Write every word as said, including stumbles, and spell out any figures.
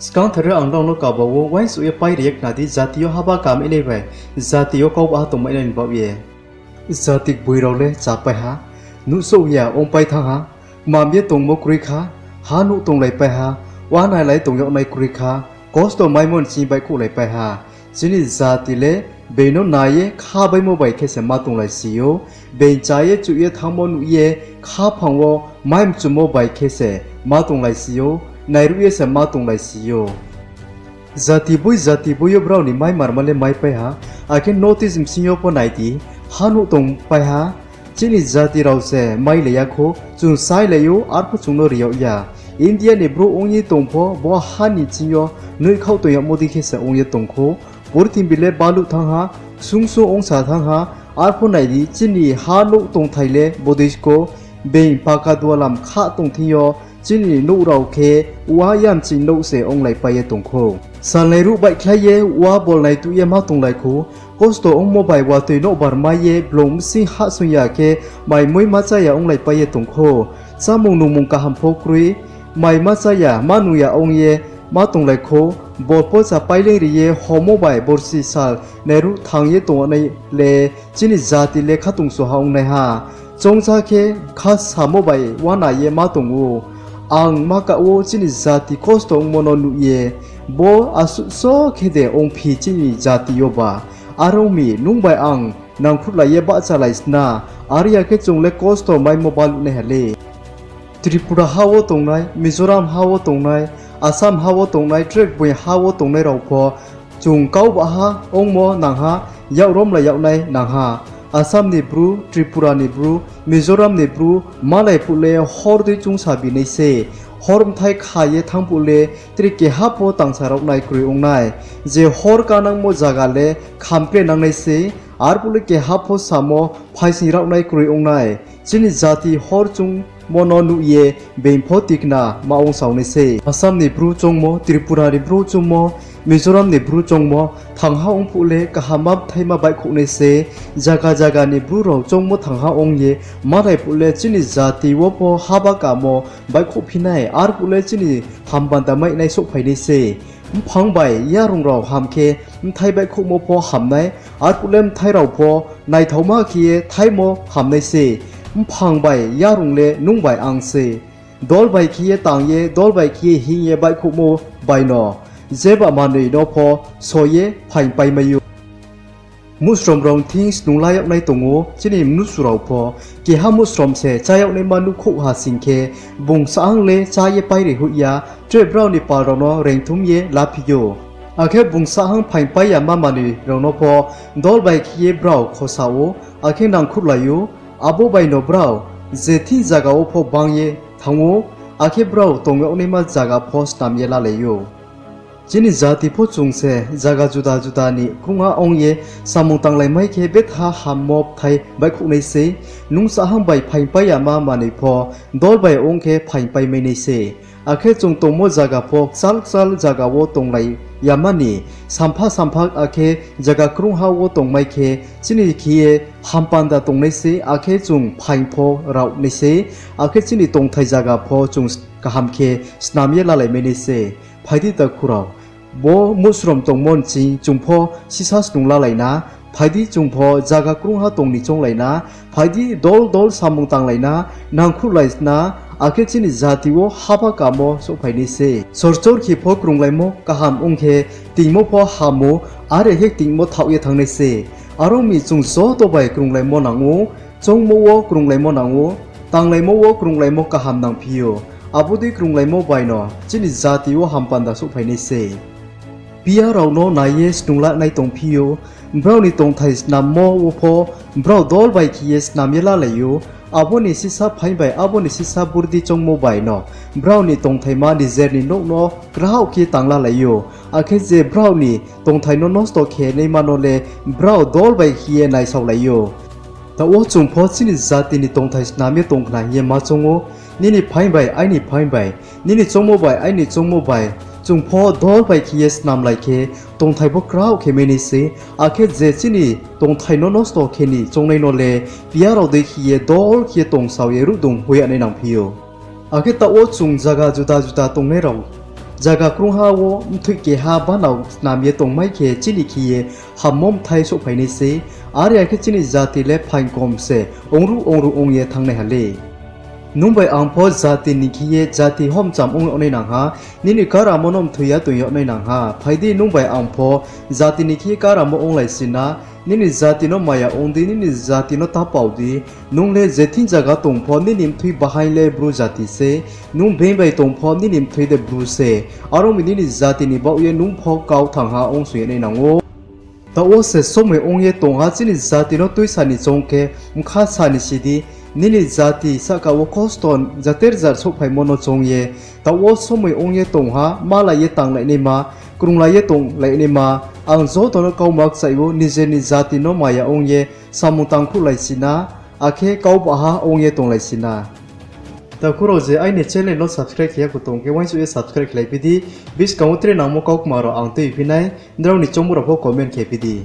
Skangther ang nrao no kaba wo uaingsouh ye pai ri ye khna di, jati yo haba kamainai bai jati yo kau baha tongmainai ni baoh ye. Jati gboi rao le chápai ha, nuhsouh ya ongpai thanng ha, kmam ye tongmo kroi kha, ha nouh tonglaipai ha, uanailai tong yag nai kroi kha, kosto maimo ni ching baihkhouhlaipai ha. Chini jati le being no nai ye khabaimo bai khe se ma tonglaisi ou, being chá ye chuh ye thanngmo nuh ye khaphang wo mai mchumo bai khe se ma tonglaisi ou, nairuh ye se ma tonglaisi ou. Jati boi jati boi yo brao ni mai marma le maipai ha, akhe notice bsing yo pho nai di, ha nouh tongpai ha. Chini jati rao se mailai ya khou, chung sailai ou, arphuh chung no ri yag ya. India ni brouh ong ye tong pho, bo ha ni ching yo noihkhaoh tong yagmo dei khe se ong ye tong khou. Purthimbi le baluh thanng ha, ksung ksung ongsa thanng ha, arphuh nai di, chini ha nouh tongthai le bodei sko, being paka dualam kha tong thing yo, chini nouh rao khe wa yamching nouh se onglaipai ye tong khou. Salnai ruh baihkhlai ye wa bolnai tuh ye ma tonglai khou, kosto ongmo bai watoi nouhbar mai ye blung bsing hahsoing ya khe mai mui ma chá ya onglaipai ye tong khou. Chámung nungmung kaham pho kroi, mai ma chá ya, ma nung ya ong ye ma tonglai khou, bol poicha paileing ri ye homo bai borsi sal nairuh thanng ye tong nai le chini jati le khatungsung ha ong nai ha. Choungsa khe kha samo bai uana ye ma tong ou. Ang ma kah wo chini jati kosto ongmo no nuh ye, bo asuh so khe de ongphi chini jati yo ba. Are ong mi, nung bai ang nangkhruhlai ye bahchalai sna, are ya khe chung le kosto maimo baluh nai ha le. Tripura ha wo tongnai, Mizoram ha wo tongnai, Assam ha wo tongnai, tre gboi ha wo tongnai rao pho chung kau baha ongmo nang ha, yak romlai yag nai nang ha. Assam ni Bru, Tripura ni Bru, Mizoram ni Bru malai phuh le hor dei chungsa bi nai se. Hor bthai kha ye thanng phuh le tre keha pho tangsa rao nai kroi ong nai. Je hor kanangmo zaga le khamkre nang nai se, arphuh le keha pho samo phaising rao nai kroi ong nai. Chini jati hor chungmo no nuh ye being pho tikna ma ongsao nai se. Assam ni Bru choungmo, Tripura ni Bru choungmo, Mizoram ni Bru choungmo, thangha ong phuh le kaham ma bthaima baihkhouh nai se. Zaga zaga ni Bru rao choungmo thangha ong ye malai phuh le chini jati wo pho haba kamo baihkhouhphi nai, arphuh le chini hampanda mainai souhphai nai se. Mphang bai yarung rao ham khe bthai baihkhouhmo pho ham nai, arphuh le bthai rao pho naithaoma khe ye thaimo ham nai se. Mphang bai yarung le nung bai ang se. Dol bai khe ye tang ye, dol bai khe ye hing ye baihkhouhmo bai no jeba manoi no pho so ye phaingpai mai ou. Muhsrom rao thing snung la yag nai tong ou, chini mnusu rao pho. Keha muhsrom se chá yag naima nuhkhouh ha sing khe, bung sahang le chá ye pairi hoih ya, tre brao ni pal rao no reingthum ye laphi ou. Akhe bung sahang phaingpai yama manoi rao no pho dol bai khe ye brao khosa ou, akhe nangkhruhlai ou. Abo bai no brao je thing zaga wo pho bang ye thanng ou, akhe brao tong yag naima zaga pho snam ye lalai ou. Chini jati pho chung se zaga juda juda ni krungha ong ye samung tanglaimai khe betha hammo bthai baihkhouh nai sei. Nung sahang bai phaingpai yama manoi pho dol bai ong khe phaingpai mai nai sei. Akhe chung tongmo zaga pho kchal kchal zaga wo tonglai yama ni sampha sampha, akhe zaga krungha wo tongmai khe chini khe ye hampanda tong nai sei, akhe chung phaing pho rao nai sei, akhe chini tongthai zaga pho chung kaham khe snam ye lalai mai nai sei. Phai di takhu rao, bo muhsrom tongmo nching chung pho sisa snung lalai na. Phai di chung pho zaga krungha tong ni chounglai na. Phai di dol dol samung tanglai na, nangkhruhlai na, akhe chini jati wo haba kamo souhphai nai sei. Sorchor khe pho krunglaimo kaham ong khe, tingmo pho ham ou, are khe tingmo thaoh ye thanng nai sei. Are ong mi chung joto bai krunglaimo nang ou, choungmo wo krunglaimo nang ou, tanglaimo wo krunglaimo kaham nangphi ou. Abo dei krunglaimo bai no chini jati wo hampanda souhphai nai sei. Piya rao no nai ye snung lanai tongphi ou, brao ni tongthai snammo wo pho brao dol bai khe ye snam ye lalai ou. Abo ni sisa phaing bai, abo ni sisa burdi choungmo bai no brao ni tongthaima nijer ni nouh no kraoh khe tang lalai ou. Akhe je brao ni tongthai no nosto khe naima no le brao dol bai khe ye naisaolai ou. Taoh wo chung pho chini jati ni tongthai snam ye tong khna hing ye ma choung ou. Nini phaing bai, aini phaing bai, nini choungmo bai, aini choungmo bai, chung pho dol bai khe ye snamlai khe tongthai bo kraoh khe mai nai sei. Akhe je chini tongthai no nosto khe ni choungnai no le piya rao dei khe ye dol khe ye tongsao ye ruhdung hoih ya nai nangphi ou. Akhe taoh wo chung zaga juda juda tongnai rao Zaga krungha wo mthoih keha banao snam ye tongmai khe chini khe ye hammo bthai souhphai nai sei, are ya khe chini jati le phaing kom se ongruh ongruh ong ye thanngnaiha le. Nung bai ang pho jati ni khe ye jati homcham ong yag nai nang ha, nini karamo no mthoi ya tong yag nai nang ha. Phai di, nung bai ang pho jati ni khe ye karamo onglai si na, nini jati no maya ong di, nini jati no ta pao di. Nung le je thing zaga tong pho nini mthui bahaing le Bru jati se, nung being bai tong pho nini mthui de Bru se. Aro mi nini jati ni baoh ye nung pho kau thangha ongsoing ye nai nang ou. Taoh wo se somoi ong ye tong ha, chini jati no tuisa ni choung khe, bkha sa ni si di, nini jati sahka wo kosto jater jat souhphaimo no choung ye. Taoh wo somoi ong ye tong ha, malai ye tanglai naima, krunglai ye tonglai naima. Ang joto no kauma kchaih ou, nijer ni jati no maya ong ye samung tangkhruhlai si na, akhe kau baha ong ye tonglai si na. Takhu rao, je aini channel no subscribe khe ya kho tong khe, uaingsouh ye subscribe khelai phi di. Buskang wo tre nangmo kaukma rao ang tuiphi nai, nrao ni choungmo rao pho comment khe phi di.